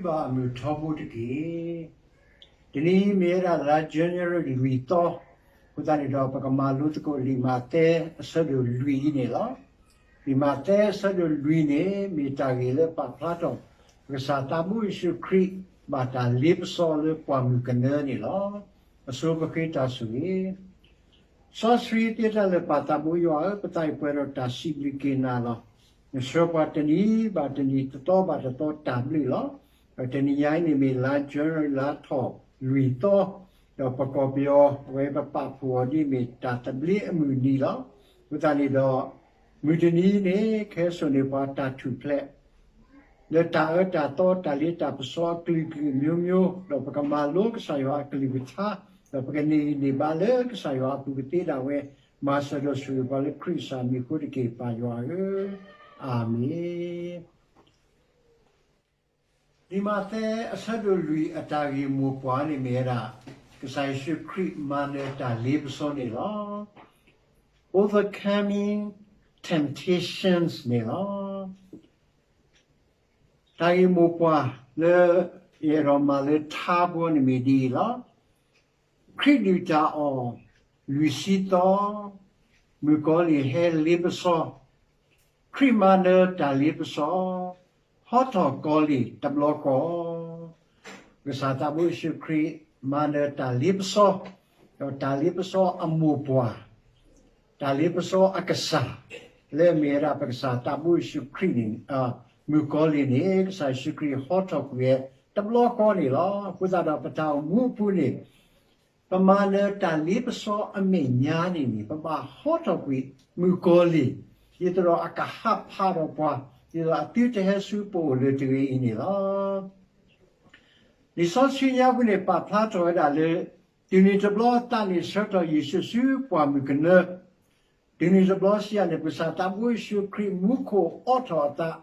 ဘၣ်အမုာ်ထီဘိတက့ၢ်. တနံၤအံၤမ့ၢ်ဝဲဒၣ်လါ January လွံၢ်သီ, အဃိသတးန့ၣ်ဒီး ပကမၤလိသကိးလံာ်မးသဲ အဆၢဒိၣ်လွံၢ်အံၤန့ၣ်လီၤ. လံာ်မးသဲအဆၢဒိၣ်လွံၢ်န့ၣ် မ့ၢ်တၢ်ဂ့ၢ်လၢပာ်ဖျါထီၣ် ပကစၢ်သးဘိယ့ၣ်ၡူးခရံာ် ဘၣ်တၢ်လ့ပစီလၢပှၢ်မုၢ်ကနၢန့ၣ်လီၤ. အဆိပဃ့တၢ်ဆိၣ်ဂ့ၤ စီဆှံသ့တၢ်လၢာ် ပၢ်သးဘိယွၤဧၢ, ပသးအံၤပှဲၤဒီးတၢ်စံးဘျုးက့ၤနၤလီၤ. နဆှၢပှၤတနံၤဘၣ်တနံၤ တသီဘၣ်တသီတၢ်ဘျုးလီၤ. ဒီးတနံၤညါအံၤန့ၣ်မ့ၢ်လါ January လါထီၣ်လွံၢ်သီ, ဒီးပကီၢ်ပယီၤအဝဲပပာ်ဖှိၣ်အီၤဒ်မ့ၢ်တၢ်သဘျ့အမုၢ်နံၤလီၤ. အဃိသတးန့ၣ်ဒီး မုၢ်တနံၤအံၤန့ၣ် ကဟဲစိာ်န့ၢ်ပှၤတၢ်ထူၣ်ဖျဲး လၢတၢ်အၢတၢ်သီ တၢ်လ့တၢ်ပစီအကလုာ်ကလုာ်မျိုးမျိုး, ဒီးပကမၤလိကစၢ်ယွၤအကလုၢ်ကထါ, ဒီးပကန့ၢ်ဂံၢ်န့ၢ်ဘါလၢကစၢ်ယွၤအပူၤကသ့ဒၣ်ဝဲ, မၤစၢၤဒီးဆိၣ်ဂ့ၤပှၤလၢခရံာ်ကစၢ်မံၤအဃိတက့ၢ် ပၢ်ယွၤဧၢ, အၤမ့ၣ်. လံာ်မးသဲအဆၢဒိၣ်လွံၢ်အတၢ်ဂ့ၢ်မိၢ်ပှၢ်န့ၣ်မ့ၢ်ဝဲဒၣ် ကစၢ်ယ့ၣ်ၡူးခရံာ်မၤနၢၤတၢ်လ့ပစီန့ၣ်လီၤ. Overcoming temptations န့ၣ်လီၤ. တၢ်ဂ့ၢ်မိၢ်ပှၢ်လၢယအဲၣ်ဒိးမၤလၢထါဘိန့ၣ်မ့ၢ်ဒ်အံၤလီၤ. ခရံာ်ဒုၣ်တၢ်အီၣ်လွံၢ်ဆံသီ, မုၣ်ကီၤလံၢ်ဟဲလ့ပစီ, ခရံာ်မၤနၢၤတၢ်လ့ပစီ, ဟီထီၣ်ကီၤလံၢ်တဘျီဃီ ကစၢ်သးဘိယ့ၣ်ၡူးခရံာ် မၤနၢၤတၢ်လ့ပစီ, ဒီးတၢ်လ့ပစီအမိၢ်ပှၢ်, တၢ်လ့ပစီအကစၢ်, လၢအမ့ၢ်ဝဲဒၣ်ပကစၢ်သးဘိယ့ၣ်ၡူးခရံာ်န့ၣ်, မုၣ်ကီၤလံၢ်န့ၣ် ကစၢ်ယ့ၣ်ၡူးခရံာ်ဟီထီၣ်ကွံာ်ဝဲတဘျီဃီန့ၣ်လီၤ. အဃိသတးဒီးပတၢ်အိၣ်မူအပူၤန့ၣ် ပမၤနၢၤတၢ်လ့ပစီအမဲာ်ညါန့ၣ်န့ၣ် ပဘၣ်ဟီထီၣ်ကွံာ်မုၣ်ကီၤလံၢ်, ဒ်သိးဒီးအကဟးဖးဒီးပှၤ, ဒ်သိးအသုတဟဲဆူပအိၣ်လၢၤတဂ့ၤအံၤန့ၣ်လီၤ. လံာ်စီဆှံညါပူၤန့ၣ် ပာ်ဖျါထီၣ်ဝဲဒၣ်လၢ တုၤနုၤတဘျီသးန့ၣ်ဆှၢထီၣ်ယ့ၣ်ၡူးဆူပှၢ်မုၢ်ကနၢ, တုၤနုၤတဘျီစံးယၤန့ၣ် ပကစၢ်သးဘိယ့ၣ်ၡူးခရံာ်မူခိၣ်အိးထီၣ်အသး,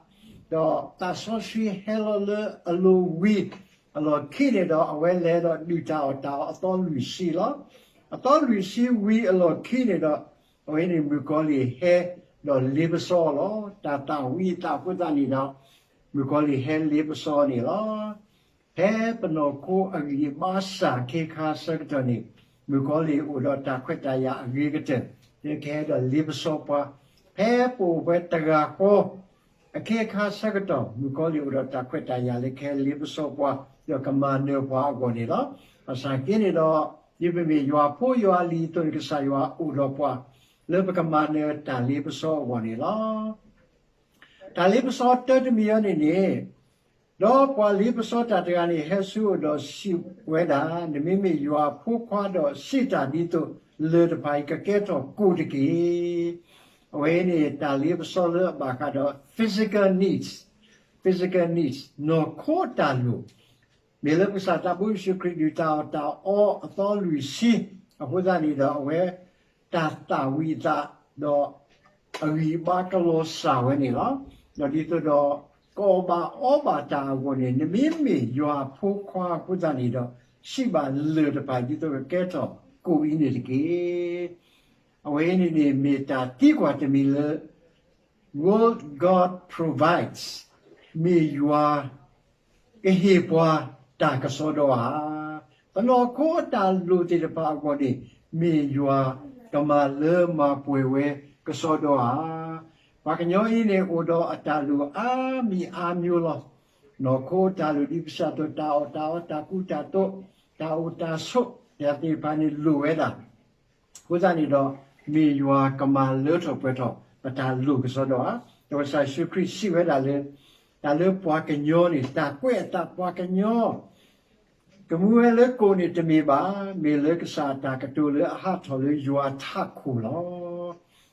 ဒီးသးစီဆှံဟဲလီၤလၢအလိၤဝံၤအလီၢ်ခံန့ၣ်ဒီး အဝဲလဲၤဒီးဒုၣ်တၢ်အီၣ်တၢ်အီအသီလွံၢ်ဆံလီၤ. အသီလွံၢ်ဆံဝံၤအလီၢ်ခံန့ၣ်ဒီး အဝဲန့ၣ်မုၣ်ကီၤလံၢ်ဟဲဒီးလ့ပစီလီၤ. တၢ်သၣ်ဝံၤအသးအဃိသတးန့ၣ်ဒီး မုၣ်ကီၤလံၢ်ဟဲလ့ပစီန့ၣ်လီၤ. ဖဲပနီၢ်ခိအဂံၢ်အဘါစၢ်အခ့အခါဆၢကတီၢ်န့ၣ် မုၣ်ကီၤလံၢ်အိၣ်ဒီးတၢ်ခွဲးတၢ်ယာ်အဂ့ၤကတၢၢ် လၢကဟဲဒီးလ့ပစီပှၤ, ဖဲပအိၣ်ဖဲတဂၤဃီ အခ့အခါဆၢကတီၢ် မုၣ်ကီၤလံၢ်အိၣ်ဒီးတၢ်ခွဲးတၢ်ယာ်လၢကဟဲလ့ပစီပှၤ ဒီးကမၤနၢၤပှၤအဂီၢ်န့ၣ်လီၤ. ဘၣ်ဆၣ်က့န့ၣ်ဒီး ဒ်ပမ့ၢ်ယွၤဖိယွၤလံၤအသိးန့ၣ် ကစၢ်ယွၤအိၣ်ဒီးပှၤ လၢပကမၤနၢၤတၢ်လ့ပစီအဂီၢ်န့ၣ်လီၤ. တၢ်လ့ပစီတၢတမံၤအံၤန့ၣ်န့ၣ် ဒီးပှၤလ့ပစီတၢ်တဂၤန့ၣ် ဟဲဆူအအိၣ်ဒီးစံးဝဲဒၣ်, နမ့မ့ၢ်ယွၤအဖိခွါဒီးစံးတၢ်ဒ်သိး လၢၢ်တဖၣ်အံၤကကဲထီၣ်ကိၣ်တက့ၢ်. အဝဲန့ၣ်တၢ်လ့ပစီလၢအဘၣ်ဃးဒီး physical needs, physical needs နီၢ်ခိတၢ်လိၣ် မ့ၢ်လၢပကစၢ်သးဘိယ့ၣ်ၡူးခရံာ်ဒုၣ်တၢ်အီၣ်တၢ်အီအသီလွံၢ်ဆံ အဃိသတးန့ၣ်ဒီးအဝဲ တၢ်သၣ်ဝံၤအသး ဒီးအဂံၢ်အဘါကလီၤစၢ်ဝဲန့ၣ်လီၤ. ဒီးဒ်သိးဒီး ကအီၣ်ဘၣ်အီဘၣ်တၢ်အဂီၢ်န့ၣ် နမ့မ့ၢ်ယွၤအဖိခွါအဃိသတးန့ၣ်ဒီး စံးဘၣ်လၢၢ်တဖၣ်ဒ်သိးကကဲထီၣ်ကိၣ်အံၤန့ၣ်တက့ၢ်. အဝဲအံၤန့ၣ်န့ၣ် မ့ၢ်တၢ်သံကွၢ်တမံၤလၢ Will God provides? မ့ၢ်ယွၤကဟ့ၣ်ပှၤတၢ်ကစီဒီဧါ. ပနီၢ်ခိအတၢ်လိၣ်သ့ၣ်တဖၣ်အဂီၢ်န့ၣ် မ့ၢ်ယွၤကမၤလၢမၤပှဲၤဝဲကစီဒီဧါ. ပှၤကညီအံၤန့ၣ် အိၣ်ဒီးအတၢ်လိၣ်အါမံၤအါမျိုးလီၤ. နီၢ်ခိအတၢ်လိၣ်ဒ်ပစံးအသိး တၢ်အီၣ်တၢ်အီ တၢ်ကူတၢ်သိး တၢ်အိၣ်တၢ်ဆိး တၢ်သ့ၣ်တဖၣ်န့ၣ်လိၣ်ဝဲဒၣ် အဃိသတးန့ၣ်ဒီး မ့ၢ်ယွၤကမၤလၢထီၣ်ပှဲၤထီၣ်ပတၢ်လိၣ်ကစီဒီဧါ. ဒီးကစၢ်ယ့ၣ်ၡူးခရံာ်စံးဝဲဒၣ်လၢ တၢ်လၢပှၤကညီန့ၣ် တၢ်ကွဲးအသးပှၤကညီ ကမူဝဲလၢကိၣ်န့ၣ်တမ့ၢ်ဘၣ်, မ့ၢ်လၢကစၢ်အတၢ်ကတိၤလၢအဟးထီၣ်လၢယွၤအထးခိၣ်လီၤ.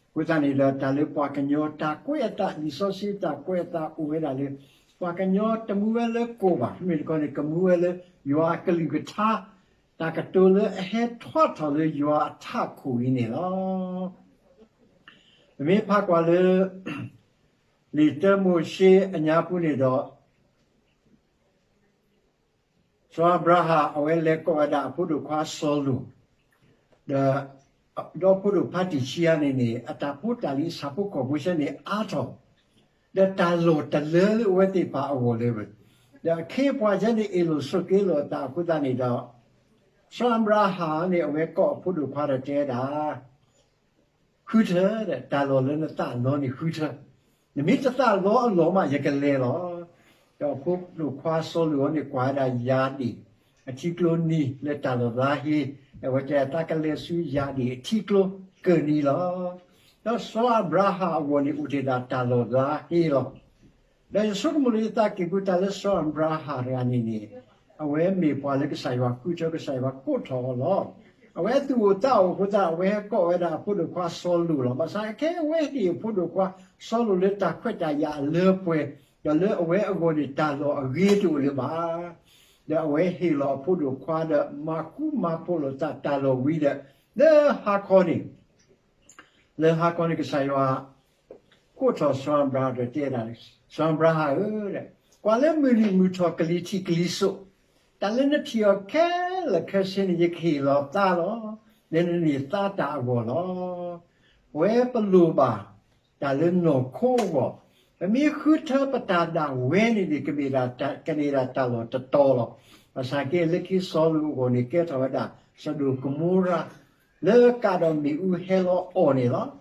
အဃိသတးန့ၣ်ဒီး တၢ်လၢပှၤကညီတၢ်ကွဲးအသး လံာ်စီဆှံတၢ်ကွဲးအသးအိၣ်ဝဲဒၣ်လၢ ပှၤကညီတမူဝဲလၢကိၣ်ဘၣ်, မ့ၢ်တခီန့ၣ် ကမူဝဲလၢယွၤအကလုၢ်ကထါ တၢ်ကတိၤလၢအဟဲထီၣ်ထီၣ်လၢယွၤအထးခိၣ်အံၤန့ၣ်လီၤ. ပမ့ၢ်ဖးကွၢ်လၢ လံာ်တၢမိၤၡ့အညါပူၤန့ၣ်ဒီး စီၤအၤဘြၤဟၣ် အဝဲလဲၤကိးဝဲဒၣ်အဖိဒိၣ်ခွါစီၤလိာ်, ဒီး ဒီးဖိဒိၣ်ဖါတံၢ်ဆံးအါန့ၣ်န့ၣ် အတၢ်ဖိတၢ်လံၤအဆၣ်ဖိကီၢ်ဖိဆဲန့ၣ်အါထီၣ်, ဒီးတၢ်လီၢ်တလၢလၢအဝဲသ့ၣ်တဖၣ်အဂီၢ်လၢ ဒီးအခ့အပှၤကဲန့ၣ် အ့ၣ်လိာ်ဆိးက့လိာ်အသးအဃိသတးန့ၣ်ဒီး စီၤအၤဘြၤဟၣ်န့ၣ် အဝဲကိးအဖိဒိၣ်ခွါဒီးတဲဒၣ် ဃုထၢ တၢ်လီၢ်လၢနသးလီန့ၣ်ဃုထၢ, နမ့ၢ်တသးလီအလီၢ်မး ယကလဲၤလီၤ. ဒီးအဖိဒိၣ်ခွါစီၤလိာ်အံၤန့ၣ် ကွၢ်ဝဲဒၣ်ယၤဒံၣ်အထံကျိနံၤလၢတၢ်လီၢ်လါဟ့, အဝဲတဲသးကလဲၤဆူယၤဒံၣ်အထံကျိကၢၢ်နံၤလီၤ. ဒီးစီၤအၤဘြၤဟၣ်အဂီၢ်န့ၣ် အိၣ်တ့ၢ်ဒၣ်တၢ်လီၢ်လါဟ့လီၤ. ဒီးယဆိကမိၣ်လၢယသးကံၢ်ပူၤတၢ်လၢစီၤအၤဘြၤဟၣ်တဂၤန့ၣ်န့ၣ် အဝဲမ့ၢ်ပှၤလၢကစၢ်ယွၤဃုထၢ ကစၢ်ယွၤကိးထီၣ်အီၤလီၤ. အဝဲသူၣ်အိၣ်သးအိၣ်အဃိသတး အဝဲကိးဝဲဒၣ်အဖိဒိၣ်ခွါစီၤလိာ်လီၤ. ဘၣ်ဆၣ်ခဲအံၤအဝဲဟ့ၣ်အဖိဒိၣ်ခွါစီၤလိာ်လၢတၢ်ခွဲးတၢ်ယာ်အလၢပှဲၤ, ဒီးလၢအဝဲအဂီၢ်န့ၣ် တၢ်လီၢ်အဂ့ၤတအိၣ်လၢၤဘၣ်. ဒီးအဝဲဟ့ၣ်လီၤအဖိဒိၣ်ခွါဒီးမၤဃူမၤဖိးလိာ်သးတၢ်လီၢ်ဝံၤဒီး လၢဟါခီန့ၣ် လၢဟါခီန့ၣ် ကစၢ်ယွၤ ကိးထီၣ်စီၤအၤဘြၤဟၣ်ဒီးတဲဒၣ်, စီၤအၤဘြၤဟၣ်ဧၢ, ကွၢ်လၢမုၢ်နံၤမုၢ်ထီၣ်ကလံၤထံးကလံၤစိး, တၢ်လၢနထံၣ်အီၤခဲလၢာ်ခဲဆ့န့ၣ် ယကဟ့ၣ်လီၤသးလီၤ. လၢနန့ၢ်သါတၢ်အဂီၢ်လီၤ. ပဝဲပလိၣ်ဘၣ်တၢ်လၢနီၢ်ခိအဂီၢ်, ပမ့ၢ်ဃုထၢပတၢ်ဒၣ်ဝဲန့ၣ်န့ၣ် ကမ့ၢ်ဒၣ်တၢ် ကန့ၢ်ဒၣ်တၢ်လီၢ်တတီၤလီၤ. ဘၣ်ဆၣ်က့ လၢခံစီၤလိာ်အဂီၢ်န့ၣ် ကဲထီၣ်ဝဲဒၣ် စဒိၣ်ကမိရၤ လၢကးဒီးမ့ၣ်အူဟဲလီၤအီၣ်န့ၣ်လီၤ.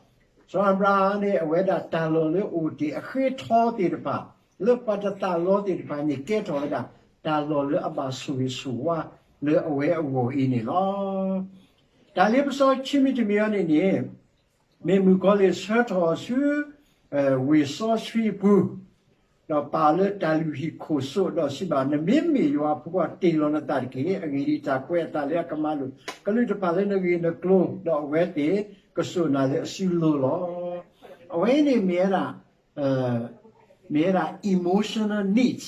စီၤအၤဘြၤဟၣ်န့ၣ် အဝဲဒၣ်တၢ်လီၢ်လၢအိၣ်တ့ၢ်အဃ့ထီသ့ၣ်တဖၣ်, လၢပှၤတသးလီသ့ၣ်တဖၣ်န့ၣ် ကဲထီၣ်ဝဲဒၣ် တၢ်လီၢ်လၢအဘၣ်ဆိၣ်ဂ့ၤဆိၣ်ဝါလၢအဝဲအဂီၢ်အံၤန့ၣ်လီၤ. တၢ်လ့ပစီဆံမံၤတမံၤအံၤန့ၣ်န့ၣ် မ့ၢ်မုၣ်ကီၤလံၢ်ဆှၢထီၣ်အီၤဆူ ဝ့ၢ်စီဆှံအပူၤ, ဒီးပာ်အီၤလၢတၢ်လုၢ်ဟံၣ်ခိၣ်စိး, ဒီးစံးဘၣ်, နမ့မ့ၢ်ယွၤအဖိခွါ တ့ၢ်လီၤနသးတက့ၢ်. အဂ့ၢ်ဒ်အံၤ, တၢ်ကွဲးအသးလၢအကမၤလိာ်ကလုၢ်တဖၣ်လၢနဂ့ၢ်နကျိၤ, ဒီးအဝဲသ့ၣ်ကစိာ်နၤလၢအစုလိၤလီၤ. အဝဲအံၤန့ၣ်မ့ၢ်ဝဲဒၣ် မ့ၢ်ဝဲဒၣ် emotional needs,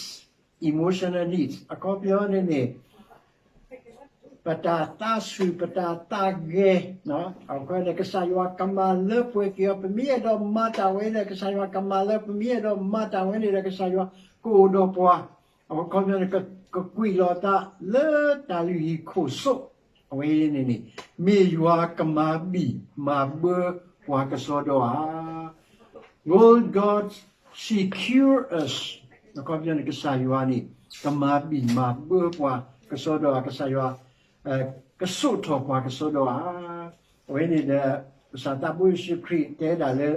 emotional needs အခီပညီန့ၣ်န့ၣ် ပတၢ်သးဆူၣ် ပတၢ်သးဂဲၤ, အခီပညီန့ၣ် ကစၢ်ယွၤကမၤလၢပှဲၤက့ၤအီၤ, ပမ့ၢ်အဲၣ်ဒိးမၤတၢ်ဝဲဒီး ကစၢ်ယွၤကမၤလၢ, ပမ့ၢ်အဲၣ်ဒိးမၤတၢ်ဝဲန့ၣ်ဒီး ကစၢ်ယွၤကအိၣ်ဒီးပှၤ, အခီပညီန့ၣ် ကကွံာ်လီၤသးလၢတၢ်လုၢ်ဟံၣ်ခိၣ်စိး, အဝဲန့ၣ်န့ၣ် မ့ၢ်ယွၤကမၤဘံၣ်မၤဘၢပှၤကစီဒီဧါ. Will God secure us? အခီပညီန့ၣ် ကစၢ်ယွၤန့ၣ် ကမၤဘံၣ်မၤဘၢပှၤကစီဒီဧါ, ကစၢ်ယွၤ ကစိာ်ထီၣ်ပှၤကစီဒီဧါ. အဝဲန့ၣ်ဒီး ကစၢ်သးဘိယ့ၣ်ၡူးခရံာ်တဲဒၣ်လၢ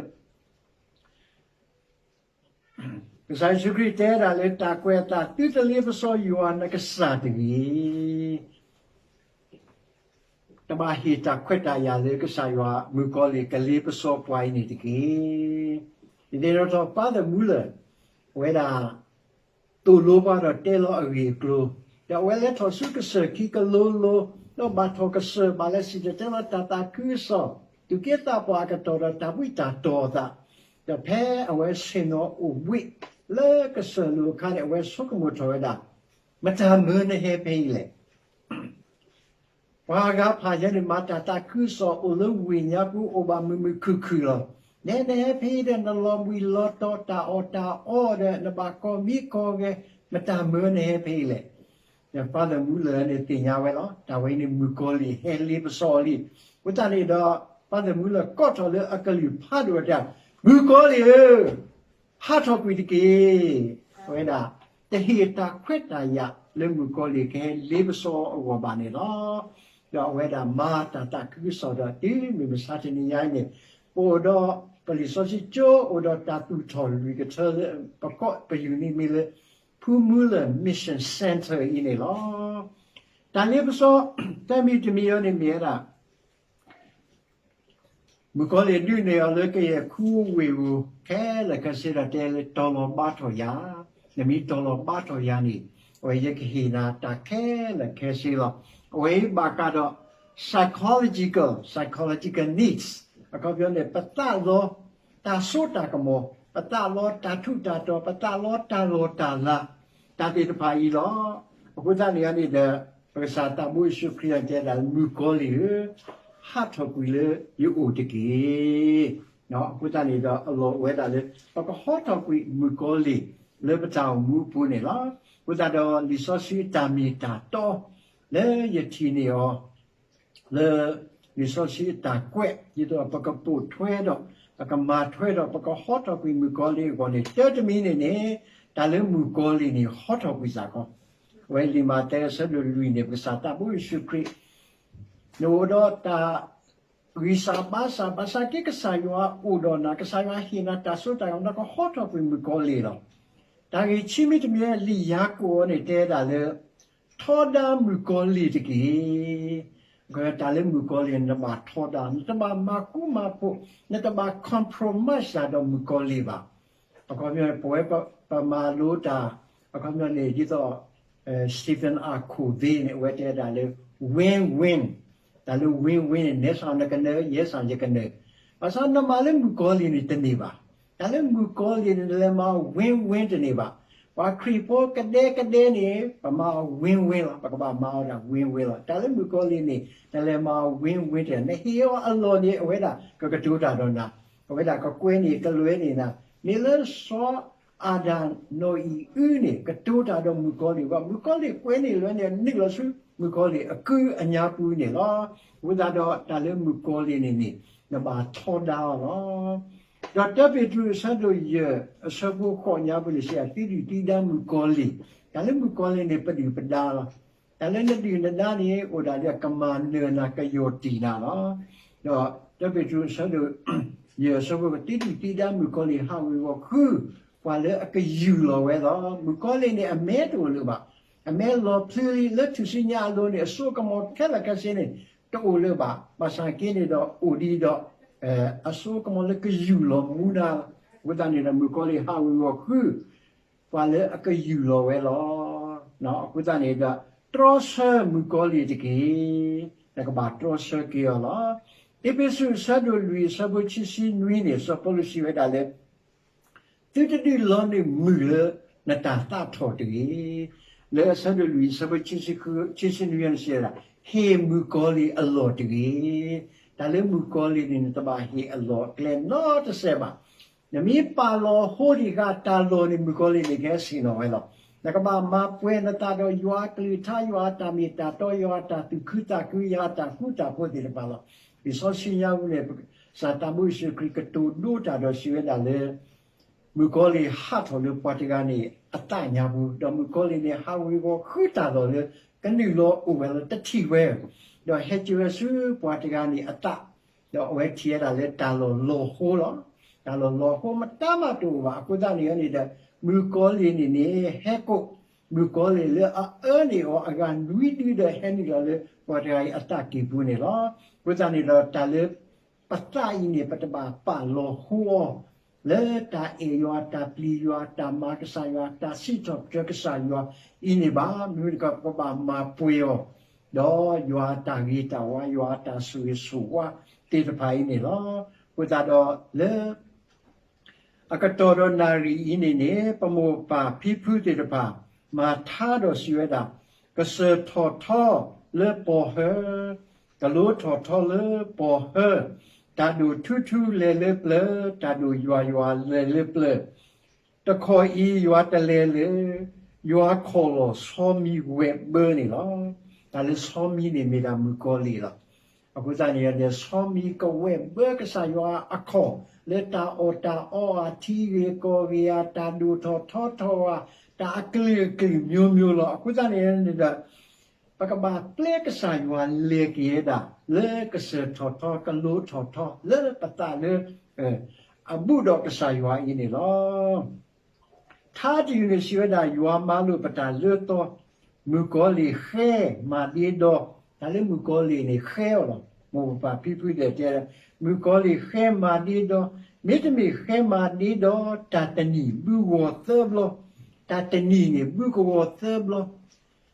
ကစၢ်ယ့ၣ်ၡူးခရံာ်တဲဒၣ်လၢ တၢ်ကွဲးအသး သုတလ့ပစီယွၤနကစၢ်တဂ့ၤ. တဘၣ်ဟ့ၣ်တၢ်ခွဲးတၢ်ယာ်လၢကစၢ်ယွၤမုၣ်ကီၤလံၢ်ကလ့ပစီပှၤအံၤန့ၣ်တက့ၢ်. ဒ်သိးဒီး Father Muller အဝဲဒၣ် သိၣ်လိပှၤဒီးတဲလီၤအဂ့ၢ်အကျိၤ, ဒီးအဝဲလဲၤထီၣ်ဆူကစၢၢ်ခံကလိၤလိၤ, ဒီးဘၣ်ထီၣ်ကစၢၢ်ဘၣ်လၢစံၣ်တဲၤတဲလီၤတၢ်သးခုကစီၣ်, သူၣ်က့သးပှၢ်အကတီၢ်ဒီးတၢ်ဘှံးတၢ်တီၤအသး, ဒီးဖဲအဝဲဆ့ၣ်နီၤအိၣ်ဘှံးလၢကစၢၢ်လိၤအခါန့ၣ် အဝဲဆိကမိၣ်ထီၣ်ဝဲဒၣ်, မတၤမၢနဟဲဖဲအံၤလဲၣ်. ပှၤဂၤဖးယဲန့ၣ် မၤတၢ်သးခုကစီၣ်အိၣ်လၢဝ့ၢ်ညါပူၤ အိၣ်ဘၣ်မုာ်မုာ်ခုၣ်ခုၣ်လီၤ. နဲနဟဲဖဲအံၤဒီး နလီၤဘှံးလီၤတီၤတၢ်အီၣ်တၢ်အီဒီး နဘၣ်ကီမံကီဂဲၤ, မတၤမၢနဟဲဖဲအံၤလဲၣ်. ဒီး Father Muller န့ၣ်သ့ၣ်ညါဝဲလီၤ. တၢ်ဝဲအံၤန့ၣ် မုၣ်ကီၤလံၢ်ဟဲလ့ပစီအီၤလံ. အဃိသတးန့ၣ်ဒီး Father Muller ကိးထီၣ်လၢအကလုၢ်ဖးဒိၣ်အတၢ်, မုၣ်ကီၤလံၢ်ဧၢ, ဟးထီၣ်ကွံာ်တက့ၢ်. အဝဲဒၣ် တဟ့ၣ်တၢ်ခွဲးတၢ်ယာ်လၢမုၣ်ကီၤလံၢ်ကဟဲလ့ပစီအဂီၢ်ဘၣ်န့ၣ်လီၤ. ဒီးအဝဲဒၣ်မၤတၢ်သးခုကစီၣ်ဒီး တုၤမုၢ်မဆါတနံၤညါအံၤန့ၣ် ပအိၣ်ဒီး ပလံာ်စီဆှံကၠိ အိၣ်ဒီးတၢ်သူၣ်ထီၣ်လွံၢ်ကထၢလၢ ပကိးပယူၢ်န့ၣ်မ့ၢ်လၢ Paul Muller Mission Center အံၤန့ၣ်လီၤ. တၢ်လ့ပစီ တမံၤတမံၤအံၤန့ၣ်မ့ၢ်ဝဲဒၣ် မုၣ်ကီၤလံၢ်ဒုးနဲၣ်အီၤလၢကယဲၢ်ခူဝ့ၢ်ဧိၤ ခဲလၢာ်ခဲဆ့ဒီးတဲလၢ တီၤလီၤဘါထီၣ်ယၤ, နမ့ၢ်တီၤလီၤဘါထီၣ်ယၤန့ၣ် အဝဲယကဟ့ၣ်နၤတၢ်ခဲလၢာ်ခဲဆ့လီၤ. အဝဲအံၤဘၣ်ဃးဒီး psychological, psychological needs အခီပညီန့ၣ် ပသးလီတၢ်စိတၢ်ကမီၤ, ပသးလီတၢ်ထူးတၢ်တီၤ, ပသးလီတၢ်လီၢ်တၢ်လၤ, တၢ်သ့ၣ်တဖၣ်အံၤလီၤ. အဃိသတးန့ၣ်န့ၣ်ဒီး ပကစၢ်သးဘိယ့ၣ်ၡူးခရံာ်အံၤတဲဒၣ် မုၣ်ကီၤလံၢ်ဧၢ, ဟးထီၣ်ကွံာ်လၢယအိၣ်တက့ၢ်. အဃိသတးန့ၣ်ဒီး အလီၢ်အိၣ်ဝဲဒၣ်လၢ ပကဟးထီၣ်ကွံာ်မုၣ်ကီၤလံၢ်လၢပတၢ်အိၣ်မူအပူၤန့ၣ်လီၤ. အဃိသတးဒီး လံာ်စီဆှံအတၢ်မ့ၢ်တၢ်တီ လၢယထံၣ်န့ၢ်အီၤ လၢလံာ်စီဆှံအတၢ်ကွဲး ဒ်သိးပကပိာ်ထွဲဒီး ပကမၤထွဲဒီးပကဟီထီၣ်ကွံာ်မုၣ်ကီၤလံၢ်အဂီၢ်န့ၣ် တၢ်တမံၤန့ၣ်န့ၣ် တၢ်လၢမုၣ်ကီၤလံၢ်န့ၣ် ဟီထီၣ်ကွံာ်စ့ၢ်ကီး. အဝဲလံာ်မးသဲအဆၢဒိၣ်လွံၢ်န့ၣ် ပကစၢ်သးဘိယ့ၣ်ၡူးခရံာ် နအိၣ်ဒီးတၢ် ဂံၢ်စၢ်ဘါစၢ် ဘၣ်ဆၣ်က့ ကစၢ်ယွၤအိၣ်ဒီးနၤ, ကစၢ်ယွၤဟ့ၣ်နၤတၢ်စိတၢ်ကမီၤ နကဟီထီၣ်ကွံာ်မုၣ်ကီၤလံၢ်လီၤ. တၢ်ဂ့ၢ်ခံမံၤတမံၤ လံာ်ယၤကိာ်အံၤန့ၣ် တဲဒၣ်လၢ ထီဒါမုၣ်ကီၤလံၢ်တက့ၢ်. တၢ်လၢမုၣ်ကီၤလံၢ်န့ၣ် နဘၣ်ထီဒါ, နတဘၣ်မၤဃူမၤဖိး, နတဘၣ် compromise တၢ်ဒီးမုၣ်ကီၤလံၢ်ဘၣ်. အခီပညီ ပဝဲပမၤလိတၢ် အခီပညီန့ၣ် ဒ်သိး Stephen R. Covey န့ၣ် အဝဲတဲဒၣ်လၢ win-win, တၢ်လၢ win-win န့ၣ် နဲစ့ၢ်နကနၢၤ ယဲစ့ၢ်ယကနၢၤ, ဘၣ်ဆၣ်နမၤလၢမုၣ်ကီၤလံၢ်န့ၣ်တန့ၢ်ဘၣ်. တၢ်လၢမုၣ်ကီၤလံၢ်န့ၣ် နလဲၤမၤ win-win တန့ၢ်ဘၣ်. ပှၤခရံာ်ဖိကဒဲကဒဲန့ၣ် ပမၤအီၤ win-win လီၤ. ပကဘၣ်မၤအီၤဒၣ် win-win လီၤ. တၢ်လၢမုၣ်ကီၤလံၢ်န့ၣ် နလဲၤမၤအီၤ win-win တန့ၢ်, နဟ့ၣ်အီၤအလီၢ်န့ၣ် အဝဲဒၣ်ကကတိၤတၢ်ဒီးနၤ, အဝဲဒၣ်ကကွဲန့ၢ်ကလွဲန့ၢ်နၤ, မ့ၢ်လၢစီၤ အၤဒၣ်နီၢ်အံၤအုန့ၣ် ကတိၤတၢ်ဒီးမုၣ်ကီၤလံၢ်အဂီၢ်, မုၣ်ကီၤလံၢ်ကွဲန့ၢ်လွဲန့ၢ် နုာ်လီၤဆူမုၣ်ကီၤလံၢ်အကုအညါပူၤန့ၣ်လီၤ. အဃိသတးဒီး တၢ်လၢမုၣ်ကီၤလံၢ်န့ၣ်န့ၣ် နဘၣ်ထီဒါအီၤလီၤ. ဒီးတၢပ့းတရူးအဆၢဒိၣ်ယဲၢ် အဆၢဖိဃိးညါပူၤန့ၣ် စံးဒၣ်သံဒုၣ်သံဒါမုၣ်ကီၤလံၢ်, တၢ်လၢမုၣ်ကီၤလံၢ်န့ၣ် ပဒုၣ်ပဒါလီၤ. တၢ်လၢနဒုၣ်နဒါန့ၣ် အိၣ်ဒၣ်လၢကမၤနၢၤနၤ ကယီၢ်တံၢ်နၤလီၤ. ဒီးတၢပ့းတရူးအဆၢဒိၣ်ယဲၢ် အဆၢဖိဃိး သံဒုၣ်သံဒါမုၣ်ကီၤလံၢ် ဟးဝ့ၤဝီၤဃု ပှၤလၢအကယူၢ်လီၤဝဲလီၤ. မုၣ်ကီၤလံၢ်န့ၣ် အမဲတအိၣ်လၢၤဘၣ်. အမဲလီၤဖျုးလံလၢထူၣ်စုညါအလိၤန့ၣ် အစိကမီၤခဲလၢာ်ခဲဆ့န့ၣ် တအိၣ်လၢၤဘၣ်. ဘၣ်ဆၣ်က့န့ၣ်ဒီး အိၣ်ဒံးဒီး အစိကမီၤလၢကယူၢ်လီၤမူနၤလီၤ. အဃိသတးန့ၣ်ဒီး မုၣ်ကီၤလံၢ်ဟးဝ့ၤဝီၤဃု ပှၤလၢအကယူၢ်လီၤဝဲလီၤ. အဃိသတးန့ၣ်ဒီး တြီဆၢမုၣ်ကီၤလံၢ်တက့ၢ်. နကဘၣ်တြီဆၢက့ၤအီၤလီၤ. အ့းဖ့းစူး အဆၢဒိၣ်လွံၢ် အဆၢဖိခံဆံနွံန့ၣ် စီၤပီလူးစံးဝဲဒၣ်လၢ သုတဒုးလီၤန့ၢ်မုၢ်လၢနတၢ်သးထီၣ်တဂ့ၤ. လၢအဆၢဒိၣ်လွံၢ် အဆၢဖိခံဆံနွံန့ၣ်စံးဝဲဒၣ်, ဟ့ၣ်မုၣ်ကီၤလံၢ်အလီၢ်တဂ့ၤ. တၢ်လၢမုၣ်ကီၤလံၢ်န့ၣ် နတဘၣ်ဟ့ၣ်အလီၢ်အကျဲနီတစဲးဘၣ်. နမ့ၢ်ပာ်လီၤဟိဒံးဃာ်တၢ်လီၢ်န့ၣ် မုၣ်ကီၤလံၢ်န့ၣ် ကဟဲဆ့ၣ်နီၤဝဲလီၤ. နကဘၣ်မၤပှဲၤနသးဒီးယွၤအကလုၢ်ကထါ, ယွၤအတၢ်မ့ၢ်တၢ်တီ, ယွၤအတၢ်သူၣ်ခုသးခု, ယွၤအတၢ်ဃူတၢ်ဖိးသ့ၣ်တဖၣ်လီၤ. လံာ်စီဆှံညါပူၤန့ၣ် ကစၢ်သးဘိယ့ၣ်ၡူးခရံာ်ကတိၤဒိတၢ်ဒီးစံးဝဲဒၣ်လၢ မုၣ်ကီၤလံၢ်ဟးထီၣ်လၢပှၤတဂၤန့ၣ် အသးညါပူၤ, ဒီးမုၣ်ကီၤလံၢ်န့ၣ် ဟးဝ့ၤဝီၤဃုတၢ်လီၢ်လၢ ကနုာ်လီၤအိၣ်ဝဲလၢတထံၣ်ဝဲ, ဒီးဟဲက့ၤဝဲဆူပှၤတဂၤန့ၣ်အသး, ဒီးအဝဲထံၣ်ဝဲဒၣ်လၢတၢ်လီၢ်လီၤဟိလီၤ. တၢ်လီၢ်လီၤဟိမတၤမးတအိၣ်ဘၣ်. အဃိသတးန့ၣ်န့ၣ်ဒီး မုၣ်ကီၤလံၢ်န့ၣ်န့ၣ် ဟဲကိး မုၣ်ကီၤလံၢ်လၢအအၢန့ၢ်အီၤအဂၤနွံဒုဒီး ဟဲနုာ်လီၤလၢပှၤတဂၤအံၤအသးကံၢ်ပူၤန့ၣ်လီၤ. အဃိသတးန့ၣ်ဒီး တၢ်လၢ ပသးအံၤန့ၣ် ပတဘၣ်ပာ်လီၤဟိအီၤ လၢတၢ်အဲၣ်ယွၤ, တၢ်ပျံၤယွၤ, တၢ်မၤကစၢ်ယွၤ, တၢ်စံးထီၣ်ပတြၢၤကစၢ်ယွၤအံၤန့ၣ်ဘၣ်. မ့မ့ၢ်တခီ ပကဘၣ်မၤပှဲၤအီၤ ဒီးယွၤအတၢ်ဂ့ၤတၢ်ဝါ, ယွၤအတၢ်ဆိၣ်ဂ့ၤဆိၣ်ဝါသ့ၣ်တဖၣ်အံၤန့ၣ်လီၤ. အဃိသတးဒီးလၢ အကတီၢ်ဒီးနၣ်ရံၣ်အံၤန့ၣ်န့ၣ် ပမိၢ်ပၢ်ဖံဖုသ့ၣ်တဖၣ် မၤထါဒီးစံးဝဲဒၣ်, ကစၢၢ်ထီၣ်ထီလၢပီၢ်ဟၢ, ကလိထီၣ်ထီလၢပီၢ်ဟၢ, တၢ်ဒိၣ်ထူထူလဲၤလၢပျၢၤ, တၢ်ဒိၣ်ယွၤယွၤလဲၤလၢပျၢၤ, တခီအံၤယွၤတလဲၤလၢၤ, ယွၤခီၣ်လီၤဆီမံၤဝဲၢ်ဘၢန့ၣ်လီၤ. တၢ်လၢဆီမံၤန့ၣ် မ့ၢ်ဒၣ်မုၣ်ကီၤလံၢ်လီၤ. အဃိသတးန့ၣ်ဒီး ဆီမံၤကဝဲၢ်ဘၢကစၢ်ယွၤအခီၣ် လၢတၢ်အီၣ်တၢ်အီဧါ, ထံဂ့ၤကီၢ်ဂ့ၤဧါ, တၢ်ဒိၣ်ထီၣ်ထီထီၣ်ဧါ, တၢ်အကလုာ်ကလုာ်မျိုးမျိုးလီၤ. အဃိသတးန့ၣ်န့ၣ်ဒီး ပကဘၣ်ပျဲကစၢ်ယွၤလဲၤက့ၤဝဲဒၣ် လၢကစၢၢ်ထီၣ်ထီ ကလိထီၣ်ထီ လၢပသးလၢ အဘူးဒီးကစၢ်ယွၤအံၤန့ၣ်လီၤ. ထါတယုၢ်န့ၣ်စံးဝဲဒၣ် ယွၤမၤလိာ်ပတၢ်လၢသီ, မုၣ်ကီၤလံၢ်ဃဲမၤဒ့ဒီ, တၢ်လၢမုၣ်ကီၤလံၢ်န့ၣ်ဃဲအီၤလီၤ. မိၢ်ပၢ်ဖံဖုသ့ၣ်တဲ, မုၣ်ကီၤလံၢ်ဃဲမၤဒ့ဒီ, မ့တမ့ၢ်ဃဲမၤဒ့ဒီ, တၢ်တနံၣ်ဘုဂီၤသၢဘျီ, တၢ်တနံၣ်န့ၣ်ဘုကဂီၤသၢဘျီ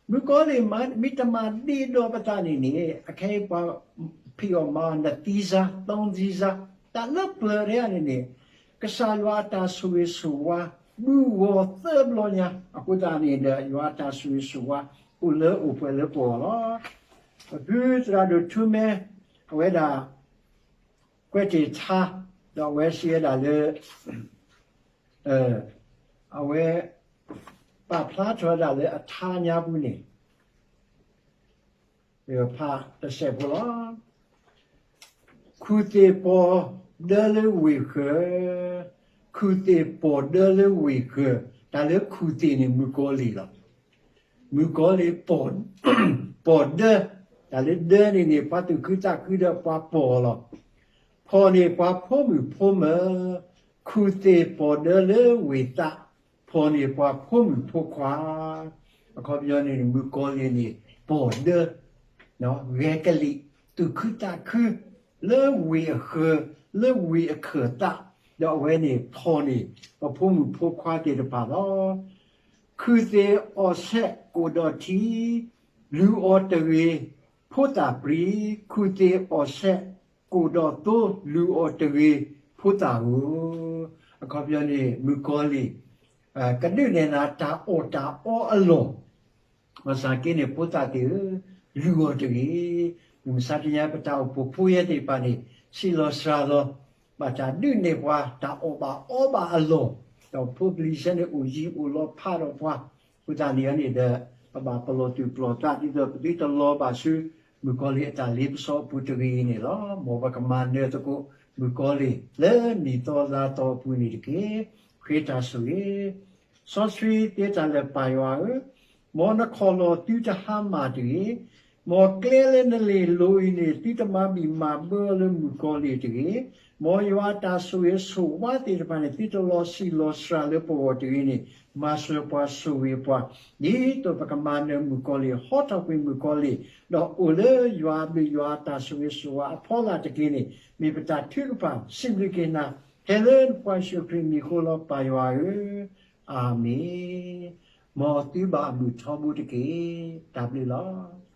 မုၣ်ကီၤလံၢ်မ့ၢ်တမၤဒ့ဒီပသးန့ၣ်န့ၣ် အခဲအံၤပှၤဖံးအီၣ်မၤအီၤ နသံစါ သုံးသံစါ တၢ်လၢပျၢၤတခါန့ၣ်န့ၣ် ကစၢ်ယွၤအတၢ်ဆိၣ်ဂ့ၤဆိၣ်ဝါ ဘုဂီၤသၢဘျီညါ အဃိသတးန့ၣ်ဒီး ယွၤအတၢ်ဆိၣ်ဂ့ၤဆိၣ်ဝါ အိၣ်လၢအိၣ်ပှဲၤလၢပဂီၢ်လီၤ. ပဖုသရၣ်ဒိၣ်ထူမဲ အဝဲဒၣ် ကွဲးတ့ၢ်ထါ ဒီးအဝဲစံးဝဲဒၣ်လၢ အဝဲ ပာ်ဖျါထီၣ်ဝဲဒၣ်လၢအထါညါပူၤန့ၣ် ဖးတစဲးဖိလီၤ. ခူၣ်သ့ၣ်ပီၤ ဒၢလၢဝ့ၢ်ဃၢၤ, ခူၣ်သ့ၣ်ပီၢ်ဒၢလၢဝ့ၢ်ဃၢၤ, တၢ်လၢခူၣ်သ့ၣ်န့ၣ် မုၣ်ကီၤလံၢ်လီၤ. မုၣ်ကီၤလံၢ် ပီၢ်ဒၢ, တၢ်လၢဒၢန့ၣ်န့ၣ် ပှၤသူၣ်ခုသးခုဒီးပှၤပီၢ်လီၤ. ဖီၣ်န့ၢ်ပှၤဖိမုၣ်ဖိမၢၤ, ခူၣ်သ့ၣ်ပီၢ်ဒၢလၢဝ့ၢ်သး, ဖီၣ်န့ၢ်ပှၤဖိမုၣ်ဖိခွါ, အခီပညီန့ၣ် မုၣ်ကီၤလံၢ်န့ၣ် ပီၢ်ဒၢ ဂဲၤကလံၣ် သူၣ်ခုသးခု လၢဝ့ၢ်အဃၢၤ လၢဝ့ၢ်အခၢၣ်သး, ဒီးအဝဲန့ၣ်ဖီၣ်န့ၢ် ပဖိမုၣ်ဖိခွါသ့ၣ်တဖၣ်လီၤ. ခူၣ်သ့ၣ်အီၣ်ဆဲးကိၣ်ဒီးထံ, လူၤအီၤတဂ့ၤ ဖိသၣ်ပြံ, ခူၣ်သ့ၣ်အီၣ်ဆဲးကိၣ်ဒီးသိ လူၤအီၤတဂ့ၤ ဖိသၣ်ဧၢ. အခီပညီန့ၣ် မုၣ်ကီၤလံၢ် ကဒုးနဲၣ်နၤတၢ်အီၣ်တၢ်အီအလီၢ်, ဘၣ်ဆၣ်က့န့ၣ် ဖိသၣ်သ့ၣ်ဧၢ, လူၤအီၤတဂ့ၤ. မုၢ်မဆါတနံၤညါ ပတၢ်အိၣ်ဖှိၣ်ဖိယာ်သ့ၣ်တဖၣ်န့ၣ် ဆံးလီၤစှၤလီၤ, ဘၣ်တၢ်ဒုးနဲၣ်ပှၤ တၢ်အီၣ်ဘၣ်အီဘၣ်အလီၢ်, ဒီးဖိပလံၤဆဲန့ၣ် အိၣ်ယံၤအိၣ်လီၤဖးဒီးပှၤ, အဃိသတးန့ၣ်န့ၣ်ဒီး ပဘၣ်ပလီၢ်သူၣ်ပလီၢ်သး ဒ်သိးပသုတလီၤဘၣ်ဆူ မုၣ်ကီၤလံၢ်အတၢ်လ့ပစီအပူၤတဂ့ၤန့ၣ်လီၤ. မ်ပကမၤနၢၤသကိး မုၣ်ကီၤလံၢ် လၢနံၣ်သီလါသီအပူၤန့ၣ်တက့ၢ်. ဃ့တၢ်ဆိၣ်ဂ့ၤ စီဆှံသ့တၢ်လၢာ်ပၢ်ယွၤဧၢ, မ်နခီၣ်လီၢ်သုတဟါမၢ်တဂ့ၤ, မ်ကျဲလၢနလ့ၢ်လိၤအံၤန့ၣ် သုတမၤဘံၣ်မၤဘၢအီၤလၢမုၣ်ကီၤလံၢ်တဂ့ၤ, မ်ယွၤအတၢ်ဆိၣ်ဂ့ၤဆိၣ်ဝါသ့ၣ်တဖၣ်န့ၣ် သုတလီၤဆံးလီၤစှၤလၢပဂီၢ်တဂ့ၤန့ၣ် မၤစၢၤပှၤဆိၣ်ဂ့ၤပှၤ, ဒ်သိးပကမၤနၢၤမုၣ်ကီၤလံၢ် ဟီထီၣ်ကွံာ်မုၣ်ကီၤလံၢ်, ဒီးအိၣ်လၢယွၤအဘျုးယွၤအတၢ်ဆိၣ်ဂ့ၤဆိၣ်ဝါအဖီလာ်တက့ၢ်န့ၣ် မ့ၢ်ပတၢ်ထုကဖၣ်စံးဘျုးက့ၤနၤ ဖဲလၢနဖိယ့ၣ်ၡူးခရံာ်မံၤအဃိလီၤ ပၢ်ယွၤဧၢ, အၤမ့ၣ်. မ်သုဘၣ်အမုာ်ထီဘိတက့ၢ်. တၢ်ဘျုးလီၤ.